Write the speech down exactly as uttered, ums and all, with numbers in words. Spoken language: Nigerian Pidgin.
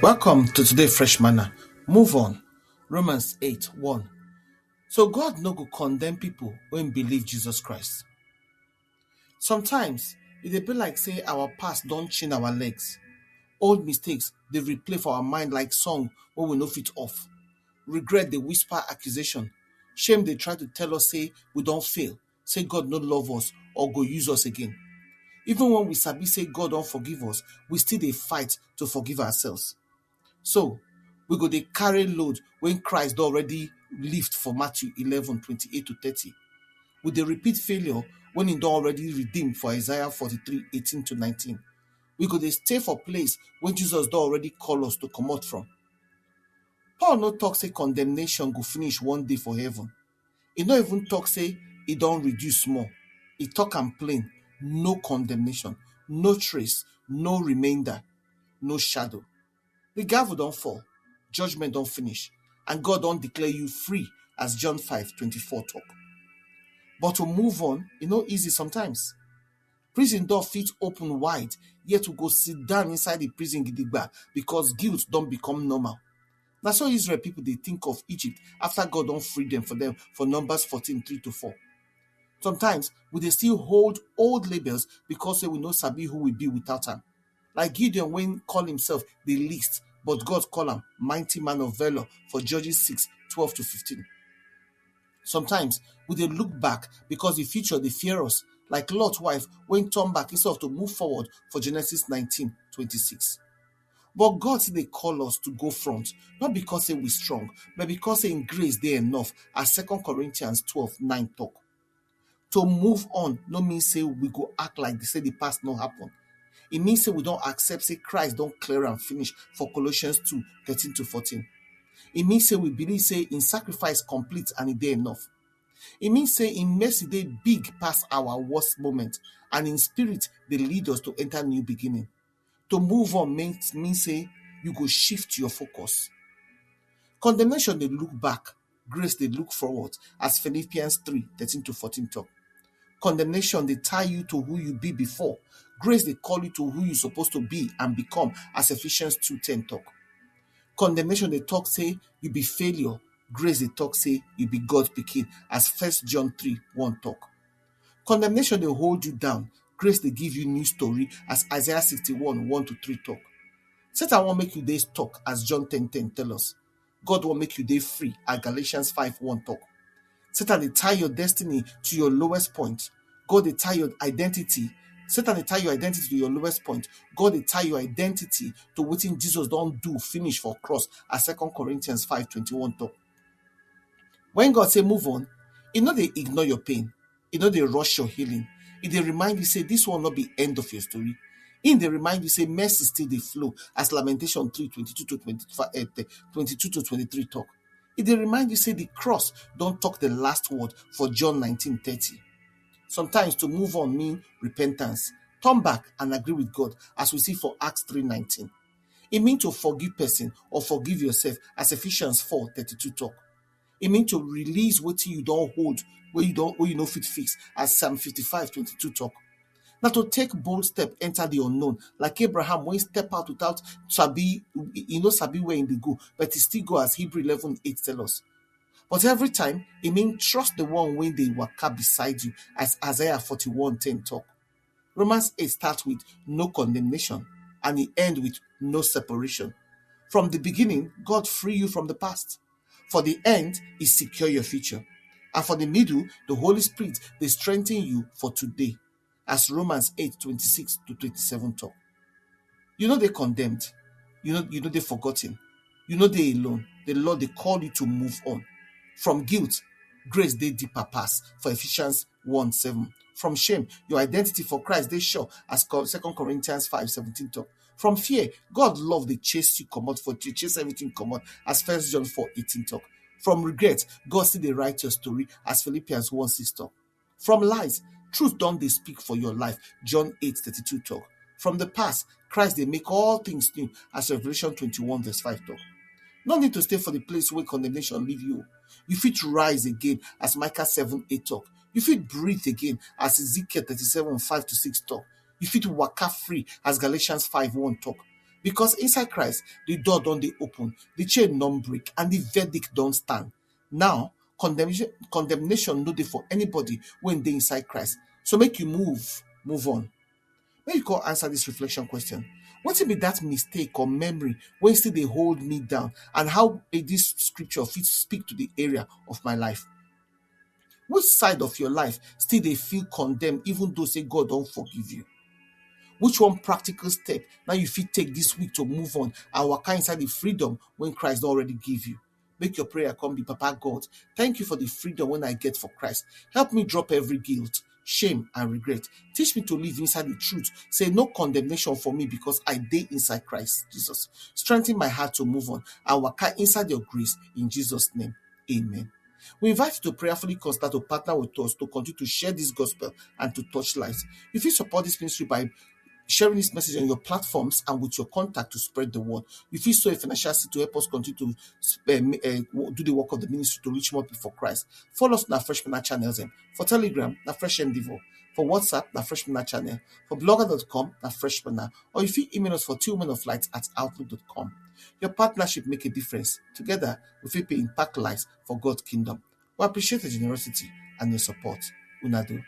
Welcome to today Fresh Manna. Move on. Romans eight one. So God no go condemn people when believe Jesus Christ. Sometimes, e dey be like say our past don chain our legs. Old mistakes dey replay for our mind like song wey we no fit off. Regret dey whisper accusation. Shame dey try to tell us say we don fail, say God no love us or go use us again. Even when we sabi say God don forgive us, we still dey fight to forgive ourselves. So, we go dey carry load when Christ don already lift for Matthew eleven twenty-eight to thirty. We dey repeat failure when he don already redeem for Isaiah forty-three eighteen to nineteen. We go dey stay for place when Jesus don already call us to comot from. Paul no talk say condemnation go finish one day for heaven. He no even talk say e don reduce small. He talk am plain, no condemnation, no trace, no remainder, no shadow. The gavel don fall, judgment don finish, and God don declare you free, as John five twenty-four talk. But to move on, e no easy sometimes. Prison door fit open wide, yet we go sit down inside the prison gidigba because guilt don become normal. Na so Israel people dey think of Egypt after God don free them for them for Numbers fourteen three to four. Sometimes we dey still hold old labels because say we no sabi who we be without am. Like Gideon wey call himself the least, but God call am mighty man of valor for Judges six twelve to fifteen. Sometimes we dey look back because the future dey fear us, like Lot wife wey turn back instead of to move forward for Genesis nineteen twenty-six. But God still dey call us to go front, not because say we strong, but because say him grace dey enough, as Second Corinthians twelve nine talk. To move on no mean say we go act like say the past no happen. E mean say we don accept say Christ don clear am finish for Colossians two thirteen to fourteen. E mean say we believe say him sacrifice complete and e dey enough. E mean say him mercy dey big pass our worst moment, and him spirit dey lead us to enter new beginning. To move on mean, mean say you go shift your focus. Condemnation dey look back, grace dey look forward, as Philippians three thirteen to fourteen talk. Condemnation dey tie you to who you be before. Grace dey call you to who you supposed to be and become, as Ephesians two ten talk. Condemnation dey talk say you be failure. Grace dey talk say you be God pikin, as First John three one talk. Condemnation dey hold you down. Grace dey give you new story, as Isaiah sixty-one one to three talk. Satan wan make you dey stuck, as John ten ten tell us. God wan make you dey free, as Galatians five one talk. Satan dey tie your destiny to your lowest point. God dey tie your identity. Satan dey tie your identity to your lowest point. God dey tie your identity to wetin Jesus don do finish for cross, as Second Corinthians five twenty-one talk. When God say move on, e no dey ignore your pain. E no dey rush your healing. E dey remind you say this one no be end of your story. E dey remind you say mercy still dey flow, as Lamentation three twenty-two to twenty-five, eh, twenty-two to twenty-three talk. E dey remind you say the cross don talk the last word for John nineteen thirty. Sometimes to move on mean repentance. Turn back and agree with God, as we see for Acts three nineteen. E mean to forgive person or forgive yourself, as Ephesians four thirty-two talk. E mean to release wetin you don hold, wey you don, wey you no fit fix, as Psalm fifty-five twenty-two talk. Na to take bold step enter the unknown, like Abraham wey step out without sabi, e no sabi where he dey go, but he still go, as Hebrew eleven eight tell us. But every time, e mean trust the one wey dey waka beside you, as Isaiah forty-one ten talk. Romans eight start with no condemnation and e end with no separation. From the beginning, God free you from the past. For the end, he secure your future. And for the middle, the Holy Spirit dey strengthen you for today, as Romans eight twenty-six to twenty-seven talk. You no dey condemned. You no, you no dey forgotten. You no dey alone. The Lord dey call you to move on. From guilt, grace dey deeper pass, for Ephesians one seven. From shame, your identity for Christ dey sure, as Co-, Second Corinthians five seventeen talk. From fear, God love dey chase you comot, for to chase everything comot, as First John four eighteen talk. From regret, God still dey write your story, as Philippians one six talk. From lies, truth don dey speak for your life, John eight thirty-two talk. From the past, Christ dey make all things new, as Revelation twenty-one verse five talk. No need to stay for the place where condemnation leave you. You fit rise again, as Micah seven eight talk. You fit breathe again, as Ezekiel thirty-seven five to six talk. You fit waka free, as Galatians five one talk. Because inside Christ, the door don dey open, the chain don break, and the verdict don stand. Now, condemnation condemnation no dey for anybody wey dey inside Christ. So make you move, move on. Make you come answer this reflection question. Wetin be that mistake or memory wey still dey hold me down, and how eh, this scripture fit speak to the area of my life? Which side of your life still dey feel condemned even though say God don forgive you? Which one practical step now you fit take this week to move on and waka inside the freedom wey Christ don already give you? Make your prayer come be, "Papa God, thank you for the freedom wey I get for Christ. Help me drop every guilt, shame and regret. Teach me to live inside the truth. Say no condemnation for me because I dey inside Christ Jesus. Strengthen my heart to move on and waka inside your grace in Jesus' name. Amen." We invite you to prayerfully consider to partner with us to continue to share this gospel and to touch lives. You fit support this ministry by sharing this message on your platforms and with your contact to spread the word. You fit sow a financial seed to help us continue to sp- eh, ma- eh, wo- do the work of the ministry to reach more people for Christ. Follow us on our Fresh Manna channels, eh, for Telegram, na Fresh M Devo. For WhatsApp, na Fresh Manna channel. For blogger dot com, na Fresh Manna. Or you fit email us for two men of light at outlook dot com. Your partnership make a difference. Together, we fit pay impact lives for God's kingdom. We appreciate your generosity and your support. Una do.